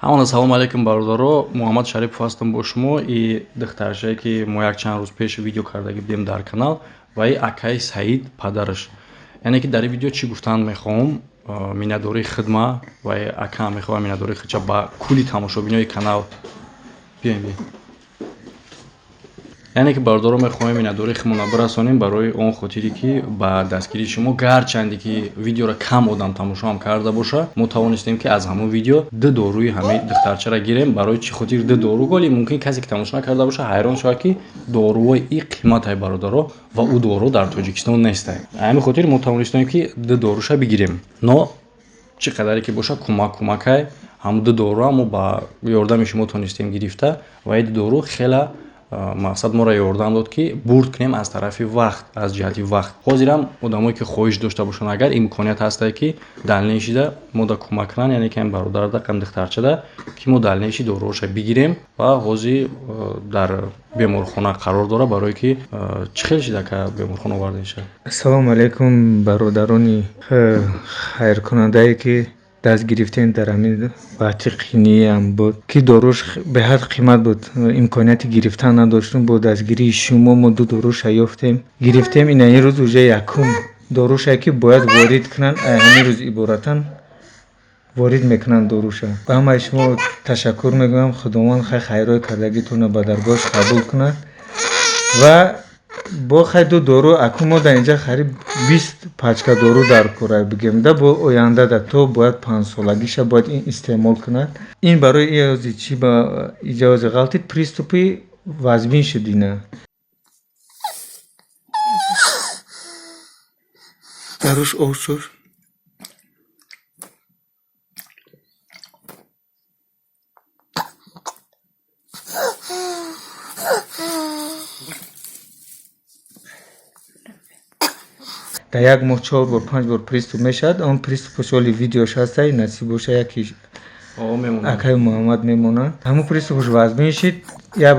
Ҳамона, салому алайкум, бародаро. Муҳаммад Шарипов ҳастам бо шумо. И духтарчае, ки мо якчанд рӯз пеш видео кардаги будем дар канал, ва и акаи Саид, падараш. Яъне ки дар ин видео чӣ гуфтан мехоҳам? Миннатдории хидма ва акаам мехоҳам миннатдории худша ба кулли тамошобинои канал биёем, биёем. Яъне ки, бародаро, мехоҳем миннатдории худмонро бирасонем барои он хотире, ки ба дастгирии шумо, гарчанде ки видеоро кам одам тамошоам карда боша, мо тавонистем, ки аз ҳамон видео ду доруи ҳамаи духтарчаро гирем. Барои чӣ хотир ду дору? Голи мумкин касе, ки тамошо накарда боша, ҳайрон шавад, ки доруҳои и қиматай, бародаро, ва ӯ дору дар Тоҷикистон нестай. Ҳамин хотир мо тавонистем, ки ду доруша бигирем. Но чӣ қадаре ки боша, кӯмак кӯмакай. Ҳамн ду доруам мо ба ёрдами шумо тонистем гирифта ва ин ду дору хела мақсад моро ёрдам дод, ки бурд кунем аз тарафи вақт, аз ҷиҳати вақт. Ҳозирам одамое, ки хоҳиш дошта бошанд, агар имконият ҳастае, ки дальнейший да мода кӯмак кунанд, яъне ки ҳам бародарда, ҳам духтарчада, ки мо дальнейший доруҳоша бигирем. Ва ҳозир дар беморхона қарор дорад, барое ки чӣ хел шида ка беморхона овардеша? Ассалому алайкум, бародарони хайркунандае, ки даст гирифтем. Дар ҳамин вақти қиниам буд, ки доруш беҳад қимат буд, имконияти гирифтан надоштум. Бо дастгирии шумо мо ду доруша ёфтем, гирифтем. Ина ин рӯз уже якум доруше, ки бояд ворид кунанд. Ҳамин рӯз иборатан ворид мекунанд доруша. Ба ҳамаи шумо ташаккур мегӯям. Худованд хай хайрҳои кардагитонро ба даргоҳаш қабул кунад. Ва бо хай ду дору, акун мо дар инҷа қариб 20 пачка дору дар кора бигем да, бо оянда да то бояд 5-солагиша бояд ин истеъмол кунад. Ин барои иози чӣ ба иҷози ғалтид, приступи вазмин шуд ина. Даруш ошур. Дар як моҳ чор бор, панҷ бор приступ мешавад. Он приступаш оли видеош ҳастай, насиб боша, яки акаи Муҳаммад мемонад. Ҳамун приступаш вазмин шид, як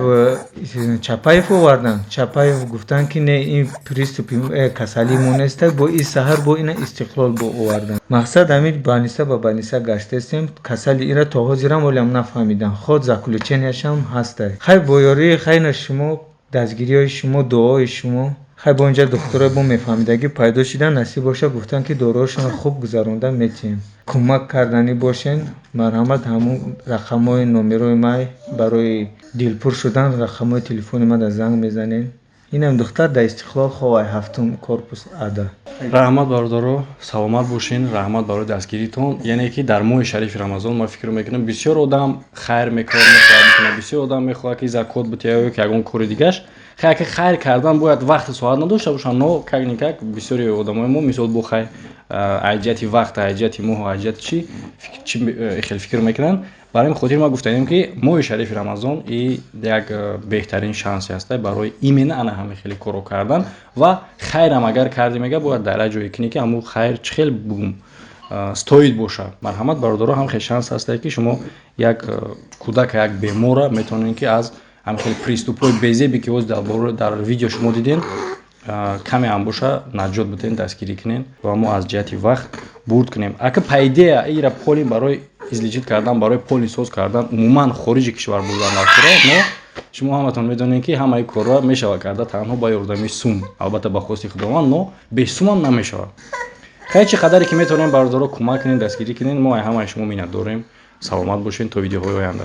Чапаев овардан. Чапаев гуфтанд, ки не, ин приступи касалии мо нестай. Бо и саҳар бо ина Истиқлол бо овардан. Мақсад, ҳамин больница ба больница гаштестем. Касали ира то ҳозирам олиам нафаҳмидам, ход заключенияшам ҳастай. Хай, бо ёрии хайна шумо, дастгириҳои шумо, дуои шумо, хай, бо инҷа духтурои бо мефаҳмидагӣ пайдо шидан, насиб боша, гуфтанд, ки доруҳошонро хуб гузаронда метиҳем. Кӯмак карданӣ бошен, марҳамат, ҳамун рақамҳои номерои май барои дилпур шудан, рақамҳои телефони мада занг мезанед. Инам духтар дар Истиқлол ховай, ҳафтум корпус ада. Раҳмат, бародаро, саломат бошен. Раҳмат барои дастгиритон. Яъне ки дар моҳи шарифи Рамазон, ман фикр мекунам, бисёр одам хайр мекунад, мехоҳад бикунад, бисёр одам мехоҳад, ки закот битиҳад ё ки ягон кори дигаш. Хайр, ки хайр кардан бояд вақти соат надошта бошанд, но как никак бисёри одамои мо, мисол, бо хайр аз ҷиҳати вақт, аз ҷиҳати моҳу аз ҷиҳати чӣ хеле фикр мекунанд. Барои ин хотир ман гуфтаем, ки моҳи шарифи Рамазон и як беҳтарин шансе ҳаста барои именно ана ҳамин хеле корро кардан. Ва хайрам агар кардӣ, мега, бояд дар як ҷое кунӣ, ки ҳамун хайр чӣ хел бугум, стоит бошад. Марҳамат, бародаро, ҳам хел шанс ҳастае, ки шумо як кӯдака, як бемора метавонед, ки аз ҳамин хел приступҳои безебе, ки ҳоз дар видео шумо дидем, каме ҳам боша, наҷот бидиҳем, дастгирӣ кунем ва мо аз ҷиҳати вақт бурд кунем. Ака, по идея ира поли барои излечить кардан, барои поли соз кардан, умуман хориҷи кишвар бурдан дар кора. Но шумо ҳаматон медонед, ки ҳамаи корро мешавад карда танҳо ба ёрдами сум, албатта, ба хости Худованд, но бесумам намешавад. Хай, чӣ қадаре ки метавонем, бародаро, кӯмак кунем, дастгирӣ кунем. Мо ҳамаи шумо миннатдорем. Саломат бошед то видеоҳои оянда.